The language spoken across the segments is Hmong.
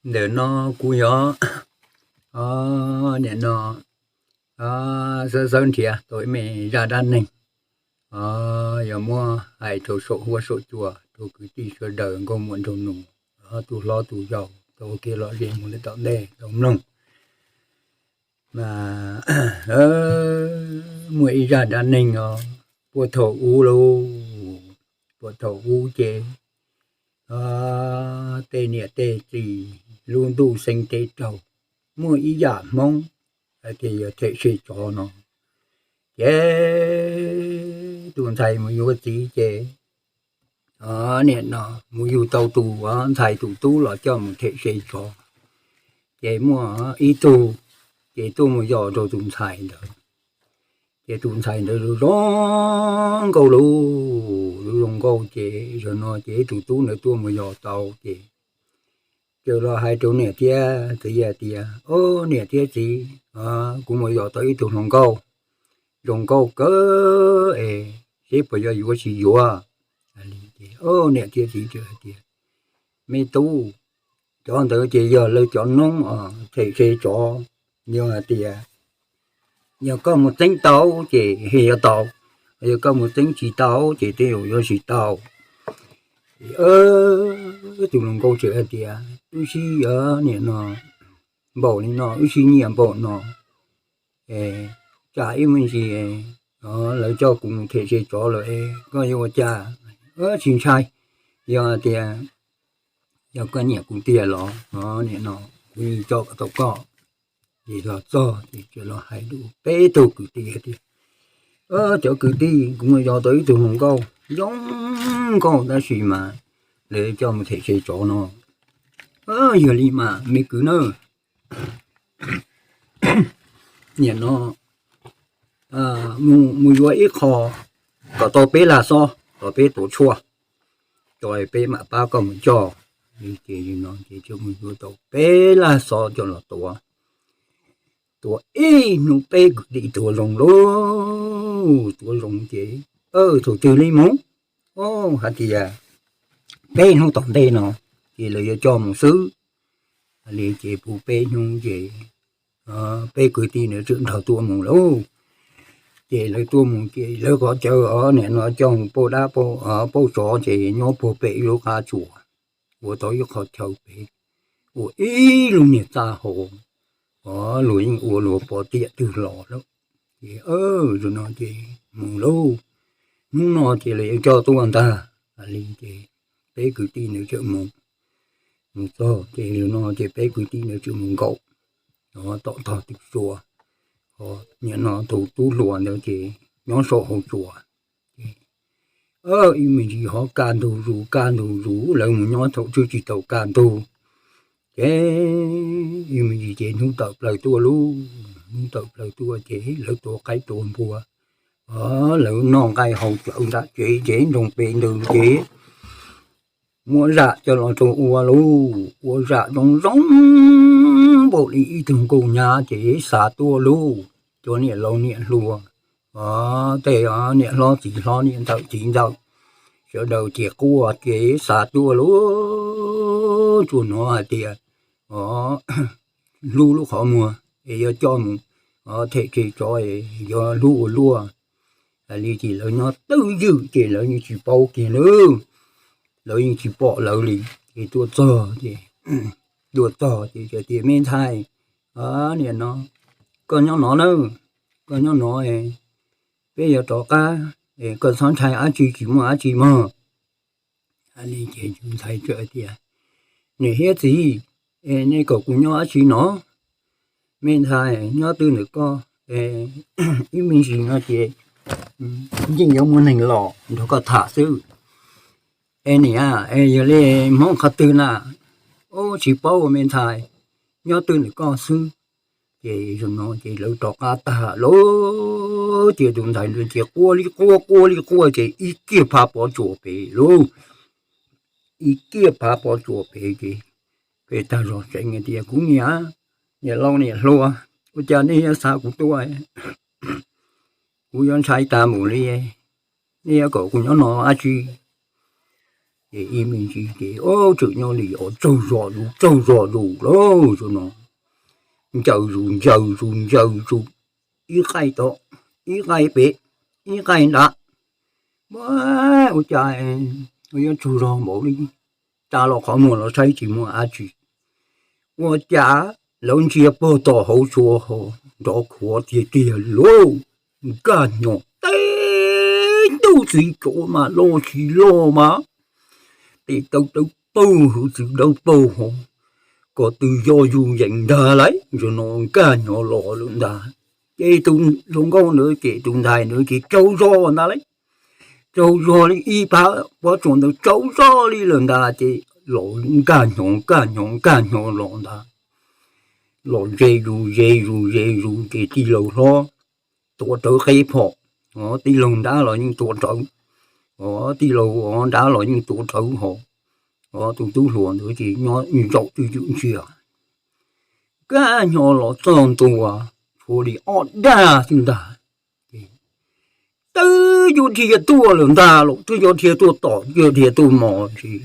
Ntawm no kuv yuav, o, nim no, o, xawb xawb nrhiav tau ib me zaj dab neeg, o, yog muab hais rau saum huab saum cua rau kwv tij sawv daws nkauj muam nraug nus, o, tus hlob tus yau tau ua kev lom zem mus li tom ntej tau mloog. Mas muaj ib zaj dab neeg os, puag thaum ub lauj, puag thaum ub ces, o, tej niam tej txiv lub ntuj xeeb teb raug, muaj ib yam Hmoob hais tias yog them se tsov no, ces tus ntxhais mus yuav txiv ces, o, nim no mus yug tau tus, o, ntxhais tus tub los coj mus them se tsov. Ces muaj ib tug ces tuaj mus yos rau tus ntxhais ntawd. Ces tus ntxhais ntawd zoo zoo nkauj lauj, zoo zoo nkauj ces zaum no ces tus tub ntawd tuaj mus yos tau ces txawm los hais rau niam thiab txiv hais tias, o, niam thiab txiv, kuv mus yos tau ib tug hluas nkauj zoo nkauj kawg es seb puas yuav yuav tsis yuav. Niam thiab txiv hais tias, me tub, cov ntawd ces yog lawv cov noob os, them se tsov, yog hais tias yog koj mus txeeb tau ces yuav tau, yog koj mus txeeb tsis tau ces tej zaum yuav tsis tau. Tus hluas nkauj txawm hais tias, wb sib, nim no npaum li no, wb sib nyiam npaum no, tsam ib me ntsis lawv coj kuv mus them se tsov lawm es koj yuav ua cas? Tsis ntshai, yog tias yog koj nyiam kuv tiag los nim no kuv yeej coj kom tau koj. Ces los txog ces txawm los hais rau peb tug kwv tij hais tias, cov kwv tij, kuv mus yos tau ib tug hluas nkauj zoo nkauj tab sis mas lawv coj mus them se tsov no. Yog li mas me kwv na, nim no mus yuav ib qho kom tau peb lag xob kom peb tuav tshuaj, tso peb mam pab koj mus coj. Ces no ces mus yuav tau peb lag xob coj los tuav. Tuav ib hnub peb kwv tij tuav zoo lauj, tuav zoo ces thaum twg li mus? Hais tias peb hnub tom ntej no ces lawv yuav coj mus xwb. Li ces puv peb hnub ces peb kwv tij ntawd txawm nrog tuaj mus lauj. Ces lawv tuaj mus ces lawv qhov chaw os nim no coj mus pauj dab pauj tsov ces nyob puag pem ib lub qab tsuas, ua tau ib qho chaw pem, ua ib lub niag txaj hauv, os luag yeej ua luag pov tiam twg los lawm. Ces zaum no ces mus lauj, hnub no ces lawv yuav coj tuaj ntag. Li ces peb kwv tij ntawd txawm mus, mus txog ces zaum no ces peb kwv tij ntawd txawm mus nkaum tom tog twg tsuas, nim no tus tub hluas ntawd ces nyob saum hauv tsuas. Ib me ntsis ho kaj ntug zus kaj ntug zus, lawv mus nyob thaum twg tsis tau kaj ntug. Ces ib me ntsis ces hnub tawm plaws tuaj lauj, hnub tawm plaws tuaj ces lawv tua qaib tua npua, lawv noj nqaij haus cawv nram tsev ces nroo pes ntws ces muab zam coj los rau ua lauj, ua zam zoo zoo npaum li ib tug nkauj nyab ces xa tuaj lauj. Cov niam laus niam hluas, tej niam hlob txiv hlob niam ntxawm txiv ntxawm, sawv daws ces quaj ces xa tuaj lauj. Tsuas hnov hais tias hlub lub qhov muag es yuav coj mus them tsev tsov es yuav hlub ua luaj. Hais li ces lawv nyob twj ywm ces lawv yeej tsis paub kiag lawm, lawv yeej tsis pom lawv li. Ces tuaj txog ces, tuaj txog ces tias, me ntxhais, nim no koj nyob no na, koj nyob no, peb yuav rov qab, koj txhob ntshai dab tsi, tsis muaj dab tsi mog. Ces tus ntxhais txawm tias, niam thiab txiv, nej kom kuv nyob dab tsi no? Me ntxhais, nyob twj ywm koj, ib me ntsis no ces yeej yuav muaj neeg los nrog koj tham xwb. Es niam, yog li Hmoob qhov twg na? Ub, tsis paub me ntxhais, nyob twj ywm koj xwb. Ces zaum no ces lawv rov qab tag lawm ces tus ntxhais ntawd ces quaj li quaj quaj li quaj ces ib kiag phav pov tsuas pem lauj. Ib kiag phav pov tsuas pem ces peb tag zog tsees tias, kuv niam, niam laus niam hluas, ua cas nej yuav xa kuv tuaj? Kuv yuav ntshai tas mus li, nej yuav kom kuv nyob no dab tsi? Ces ib me ntsis ces tseem nyob li os, tsaug zog zus tsaug zog zus lauj, no ncaws zus ncaws zus ncaws zus, ib qaij tod ib qaij pem ib qaij nrad. Ua cas yuav tsaug zog npaum li, tsa los qhov muag los saib tsis muaj dab tsi. Ua cas lawv ntsia pog tom hauv tsua ho nrov khuav tiag tiag lauj. Nkaj nyog teb ntuj txiv tsoom mas loj tsis loj mas tes taw dawb paug, hwv txwv dawb paug ho, ko tw yog yus yeem ntag lauj, zaum no nkaj nyog los lawm ntag. Ces tus hluas nkauj ntawd ces tus ntxhais ntawd ces tsaug zog ntag lauj, tsaug zog li ib pab pob tsuas ntawd tsaug zog li lawm ntag. Ces los nkaj nyog nkaj nyog nkaj nyog los ntag, los ze zus ze zus ze zus ces tij laug hlob tuav rawv qeb phom, tij laug nrab los yeej tuav rawv, tij laug nrab los yeej tuav rawv ho. Tus tub hluas ntawd ces nyob zaum twj ywm ntsia, nkaj nyog los txog ntua, tshuav li ob dag xwb ntag. Twb yuav dhia tuaj lawm ntag los twb yuav dhia tuaj tom, yuav dhia tuaj mos ces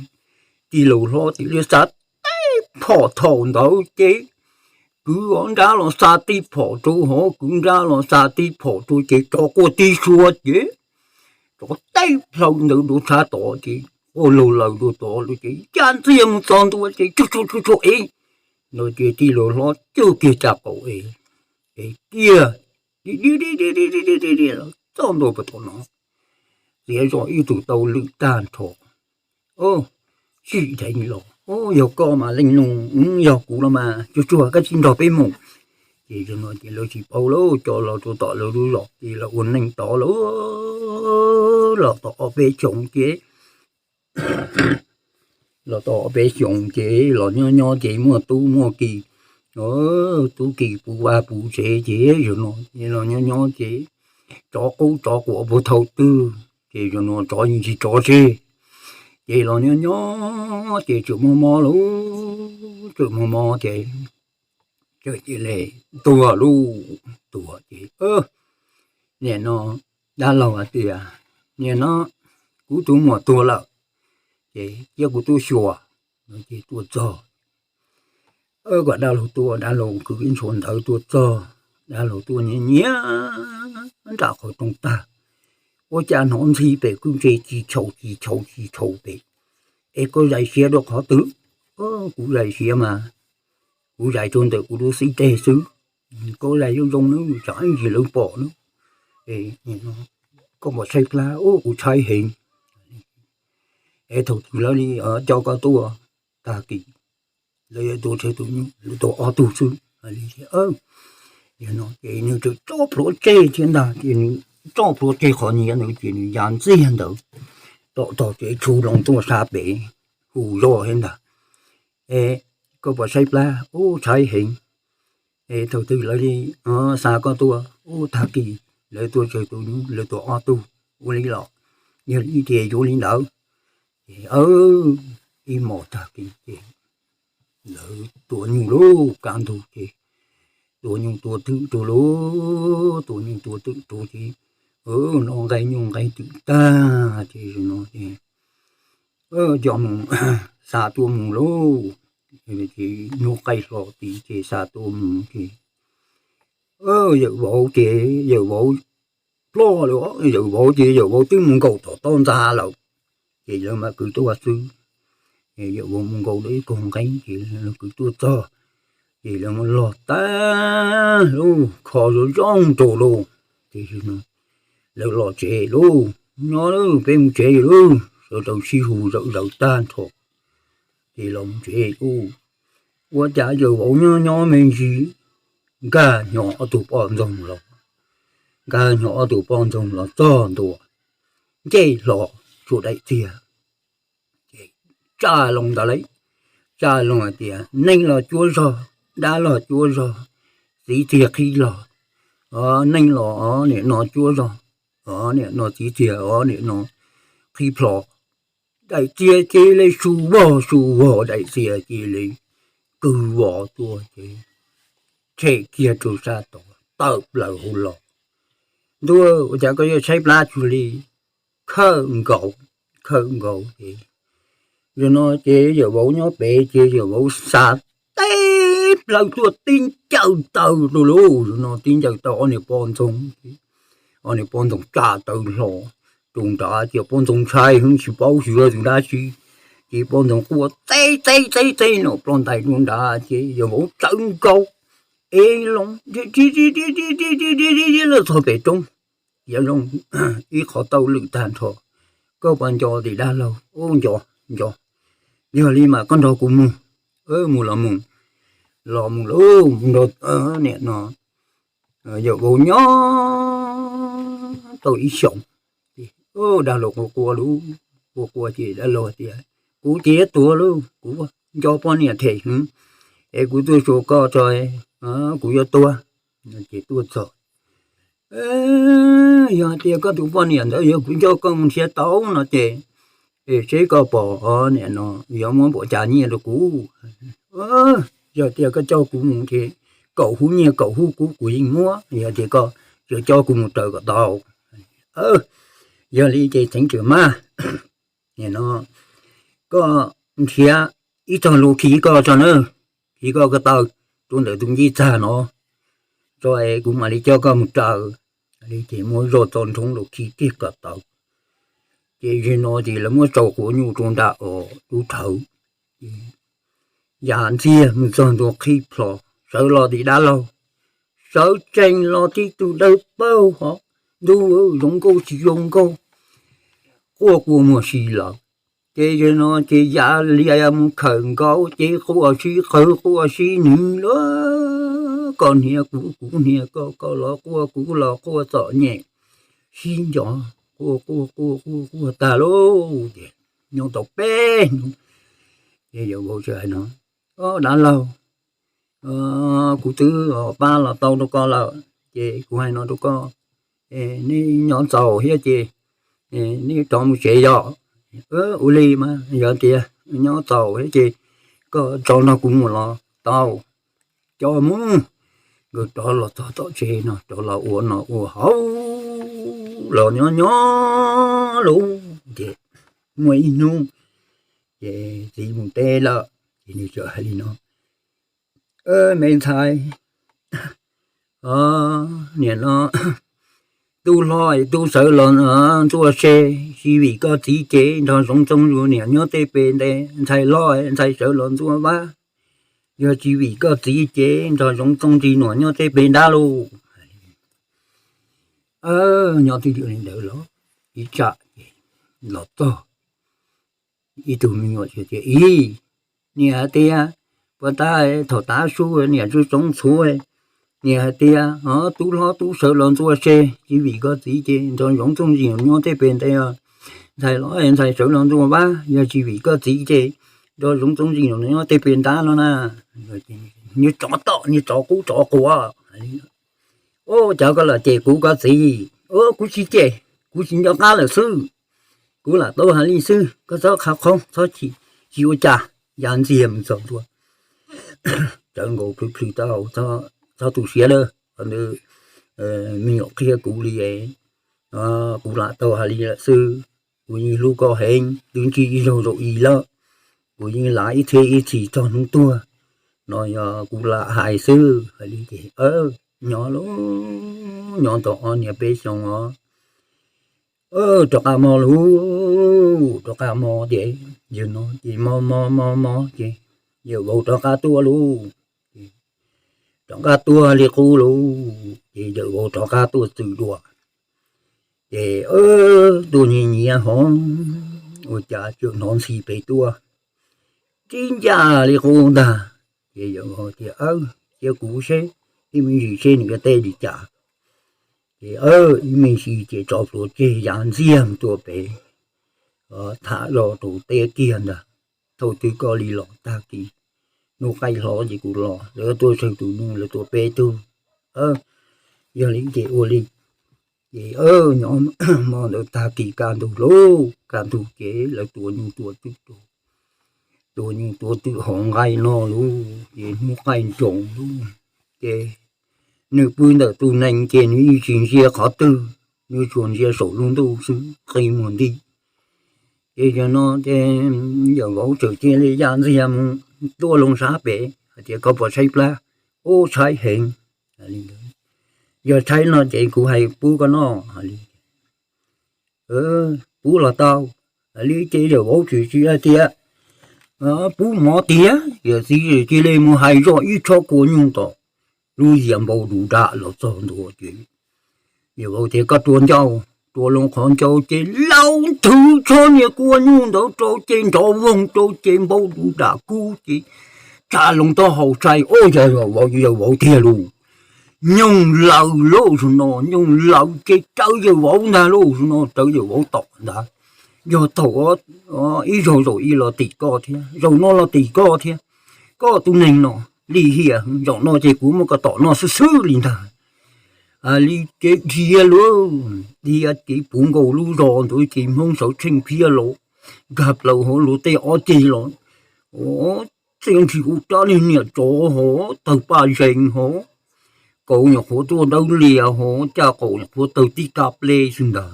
tij laug hlob txawm li xa tib phom thaum ntawd ces kwv nrab los xa tib phom rau hov, kwv nrab los xa tib phom rau ces tsov quaj tib suab ces tsov tib plhaw ntawd rau sab tod ces quaj laug laws rau tod lawm ces ya ntxiag mus txog ntua ces tsuj tsuj tsuj tsuj es no ces tij laug hlob cug kiag caj qaum es, es kiag txog ntua puag tom no, txiav zog ib tug tau lwm tag nrho. Tsim dheev los, yog koj mas leej nus, yog kuv los mas tsuag tsuag koj tsis nrog peb mus. Ces zaum no ces lawv tsis paub lawm, coj los rau tom lawv lub zos ces lawv ua neej tod lawm, los tau ob peb xyoos ces los tau ob peb xyoos ces los nyob nyob ces muaj tub muaj ki, tub ki puv vaj puv tsev ces zaum no los nyob nyob ces tsov qub tsov quas puag thaum twg ces zaum no tsov yeej tsis tsov tseg. Ces los nyob nyob ces tseem muaj mob lauj, tseem muaj mob ces txawm cia li tuag lauj. Tuag ces nim no dab laug hais tias, nim no kuv tus muam tuag lawm ces cia kuv tuaj xyuas. Ces tuaj txog, kom dab laug tuaj, dab laug kwv ib ntshua ntawv tuaj txog, dab laug tuaj nyiam nyiam nram qhov rooj tag, ua cas hnov ntxhi pem kwj tse tsis chaus tsis chaus tsis chaus pem. Es koj zais siav rau qhov twg? Kuv zais siav mas kuv zais rau ntawm kuv lub xib teg xwb. Koj zais zoo zoo nawb, tsam ib ntsis lawv pom nawb. Koj pom tshaib plab? Kuv tshaib heev. Es thaum twg lawv li coj koj tuaj? Tag kis lawv yuav tuaj tsawg tus nyuj? Lawv tuaj ob tug xwb. Ces nws tseem tso plhuav tseg thiab ntag, ces nws tso plhuav tseg qhov nyiav ntawd ces nws ya ntxiag ntawd tom tog tsev tshu loo tuaj sab pem hu zoj thiab ntag. Es koj pom tshaib plab? Ub, tshaib heev. Es thaum twg lawv li xa koj tuaj? Ub, tag kis lawv tuaj tsawg tus nyuj? Lawv tuaj ob tug. Ua li los, yog li ces yuav li ntawd. Ces ib hmos tag kis ces lawv tua nyuj lauj, kaj ntug ces tua nyuj tua twm rau lauj, tua nyuj tua twm rau ces noj nqaij nyuj nqaij twm tag ces zaum no ces coj mus, xa tuaj mus lauj. Ces nyuj qaij hlo tid ces xa tuaj mus ces yawm vauv ces yawm vauv ploj lawm, yawm vauv ces yawm vauv twb mus nkaum tom toj ntxa lawm. Ces lawv mam kwv tuaj xwb. Yawm vauv mus nkaum ntawm ib koog nqeeb ces lawv kwv tuaj txog, ces lawv muab log tag lauj, kho zoo zoo rau lauj. Ces lawv los tsev lauj, nyob peb mus tsev lauj, sawv daws sib hu zawm zaws tag nrho. Ces los mus tsev lauj, ua cas yawm vauv nyob nyob me ntsis nkag hnyo ob tug poj ntxoog los, nkag hnyo ob tug poj ntxoog los txog ntua, ncej hlo tsuas daim txiag. Ces tsa loo ntawd lauj, tsa loo hais tias neeg los cuab zog, dab los cuab zog, txiv txiag qhib los, neeg los nim no cuab zog, nim no txiv txiag nim no qhib plho, daim txiag cia li su vog su vog, daim txiag cia li kwv vos tuaj ces tshem kiag rau sab tod tawm plaws hauv los. Ntuj, ua cas koj yuav tshaib plab txug li? Khawm nkaus, khawm nkaus ces Zaum no ces yawm vauv nyob pem ces yawm vauv xa teb plaws tuaj tib ncaws taw rau lauj. Zaum no tib ncaws taw ob niag poj ntxoog, ob niag poj ntxoog tsa taw hlo rau nrad ces poj ntxoog ntshai heev tsis paub xyov tus dab tsi, ces poj ntxoog quaj teb teb teb teb no ploj ntais rau nrad ces yawm vauv tsawv nkaus, ev loo, lawv txog pem roob, tiav zoo ib qhov tauj lwm tag nrho. Koj puas nco tus dab laug? Ub, nco, nco. Yog li mas koj nrog kuv mus. Mus los mus, los mus lauj, mus nrog niam no yawm vauv nyob tau ib xyoos. Dab laug quaj quaj lauj, quaj quaj ces dab laug tias, kuv ces tuag lauj, kuv nco poj niam them heev, es kuv tuaj xyuas koj tso, kuv yuav tuag. Ces tuaj txog, yog tias koj tus poj niam ntawd yog kuv coj koj mus nrhiav tau no ces, es seb koj pom niam no yuav muab npaum cas nyiaj rau kuv. Yog tias koj coj kuv mus ces kaum hub nyiaj kaum hub kub kuv yeej muab, yog tias koj tseem coj kuv mus raws kom tau. Yog li ces txheev tsis maj, no koj nrhiav ib txog lus khi koj tso na, khi koj ko taw rau ntawm tus ncej txag no, tso es kuv mam li coj koj mus raws. Li ces muab zoj txo nrhoob los khi kiag ko taw. Ces zaum no ces lawv muab tsau quav nyuj rau nram os lub thawv. Yam ntxiag mus txog ntua qhib plho, sawv los tim dab laug, sawv tsees los tib tug dawb paug hov, ntuj, zoo nkauj tsis zoo nkauj, quaj kua muag si lawm. Ces zaum no ces yav lias mus khawm nkaus ces quaj sib qawg quaj sib nwg lawm, koj hnia kuv kuv hnia koj, koj los quaj kuv los quaj txom nyem sib nco, quaj quaj quaj quaj quaj tag lauj ces nyob tau peb hnub ces yawm vauv txawm hais no, dab laug, kuv twb pab los tau rau koj lawm, ces kuv hais no rau koj, neb nyob txaus thiab ces neb rov mus tsev yom. Ua li mas yog tias nyob txaus thiab ces koj tso nrog kuv mus los tau, coj mus. Nkawd rov los txog tom tsev no rov los ua noj ua haus los nyob nyob lauj ces muaj ib hnub ces txiv mus teb lawm ces nws txawm hais li no, me ntxhais, niam no, tub hlob tub sawv los ntxuaj se, tsis vim koj txiv ces nrog zoov txooj zus niam nyob tej pem ntev. Ntxhais hlob ntxhais sawv los ntxuaj vab, yog tsis vim koj txiv ces nrog zoov txooj zus niam nyob tej pem nrab lauj. Nyob twj ywm li ntawd los ib tsam ces los txog ib tug me nyuam tias, ib, niam hais tias, puag ta thaum tav su niam tsoov txhuv, niam hais tias tub hlob tub sawv los ntxuaj se, tsis vim koj txiv ces nrog zoov txooj zus nyob tej pem ntev. Ntxhais hlob ntxhais sawv los ntxuaj vab, yog tsis vim koj txiv ces nrog zoov txooj zus nyob tej pem nrab no na. Niag tsov tom niag tsov qub tsov quav. Ua cas koj los cem kuv koj txiv? Kuv tsis cem, kuv tsis nco qab lawm xwb. Kuv lam tau hais li xwb, koj txhob khav qhoob txhob chim, tsis ua cas. Yam ntxiag mus txog ntua, tsawv nkaus plhws plhws tau, txhob tu siab lawm. Qhov ntawd me nyuam qhia kuv li, kuv lam tau hais li lawm xwb. Kuv yeej hlub koj heev, twb ntsib ib zaug zaum i lawm, kuv yeej lav ib txhiab ib txhis txog hnub tuag no, yog kuv lam hais xwb. Hais li ces nyob lauj, nyob tau ob niag peb xyoos os, rov qab mob lauj, rov qab mob ces yawg no ces mob mob mob mob ces yawm vauv rov qab tuaj lauj. Rov qab tuaj li qub lauj, ces yawm vauv rov qab tuaj txwm dua. Ces tuaj nyiav nyiav hov, ua cas tseem hnov ntxhi pem tuaj, tib ncaj li qub ntag. Ces yawm vauv tias, cia kuv seb ib me ntsis seb nws yuav teb li cas. Ces ib me ntsis ces tso plhuav tseg yam ntxiag mus tua pem, tham zoj rau teb kiag ntag. Thaum twg koj li los tag kis, hnub qaij hlo ces kuv los, lawv tuaj tsawg tus neeg lawv tuaj peb tug. Yog li ces ua li. Ces nyob hmo ntawd tag kis kaj ntug lauj, kaj ntug ces lawv tua nyuj tua twm, tua nyuj tua twm hov nqaij noj lauj, ces hnub qaij nroos lauj. Ces nws pw ntawm tus nees ces nws yeej tsis ntsia qhov twg, nws tsuas ntsia saum lub ntuj xwb, qi muag nti. Ces yog no ces yawm vauv txawm cia li ya ntxiag mus tuaj loo sab pem hais tias, Koj puas tshaib plab? Ub, tshaib heev. Yog tshaib no ces kuv hais pub koj noj li. Pub los tau li. Ces yawm vauv txawm hais tias, Pub mov tiag. Yawm txiv txawm cia li mus hais zoj ib tshob kua nyuj tom lub yias npau du dam los txog ntua ces yawm vauv tias, Koj rua ncauj. Rua loo qhov ncauj ces laus nthwv tshob niag kua nyuj ntawd rau ces nrov voog rau ces npau du dam kub ces tsa loo taub hau saib, ub, yog yawm vauv tiag lauj. Nyoog laws lauj zaum no, nyoog laws ces raws yawm vauv ntag lauj zaum no, raws yawm vauv tom ntag. Yog thaum ib zaug zaum ib los tim koj thiab, zaum no los tim koj thiab. Koj tus neeg no lim hiam, zaum no ces kuv muab koj tom noj xwb xwb li ntag. Li ces dhia lauj, dhia ces puv nkaus lub zos ntawd ces Hmoob sawv tsheej phiab los nkag plaws hauv luag tej ob ceg los, txij nrhi ub rab niag niam tsov hov tawg paj zees hov, kaus nyuam qhuav tuaj dawb lias hov, caj qaum nyuam qhuav tawg tib kab pleb xwb ntag.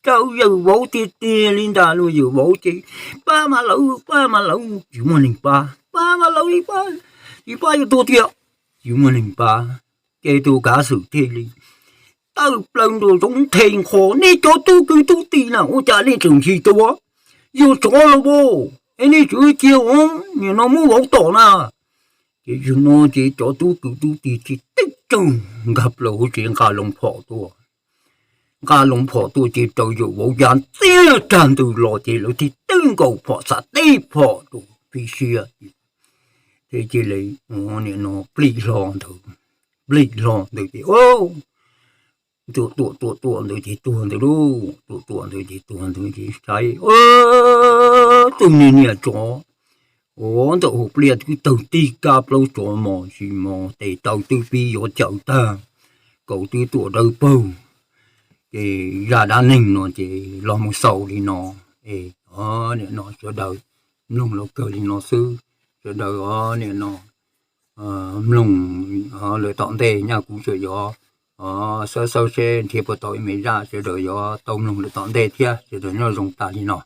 Raws yawm vauv tiag tiag li ntag lauj, yawm vauv ces, Pab mas lawv, pab mas lawv, tsis muaj neeg pab, pab mas lawv, tsis pab yuav tuag tiag, tsis muaj neeg pab. Ces tus kav xwm thiaj li tawm plaws ntua zoov nthe nqho, Nej cov tub kwv tub tij na, ua cas nej tseem ntshis tua? Yog tsov los as, es nej tseem cia nim no muab vauv tom na. Ces yog no ces cov tub kwv tub tij thiaj teb tsees nkag plaws hauv tsev nqa loo phom tuaj. Nqa loo phom tuaj ces raws yawm vauv ya ntxiag rag ntws los ces lawv thiaj teb nkaus phom xav teb phom rau pib siab. Ces cia li nim no plim hlo ntawd, plim hlo ntawd ces tuam tuam tuam tuam ntawd ces tuag ntawd lauj, tuam tuam ntawd ces tuag ntawd ces saib, tus niag niam tsov ua ntawm hauv pliaj twb tawg tib kab plaub tsov mos tsis mos, tes taw twb pib yuav cawv tag, kaus twb tuam dawb paug. Ces zaj dab neeg no ces los mus xaus li no. Es nim no sawv daws mloog los kawg li no xwb. Sawv daws nim no mloog lawm tom ntej, nyaj kuv tseem yuav xawb xawb seb nrhiav puas tau ib me zaj, sawv daws yuav tau mloog lawm tom ntej thiab. Sawv daws nyob zoo tas li no.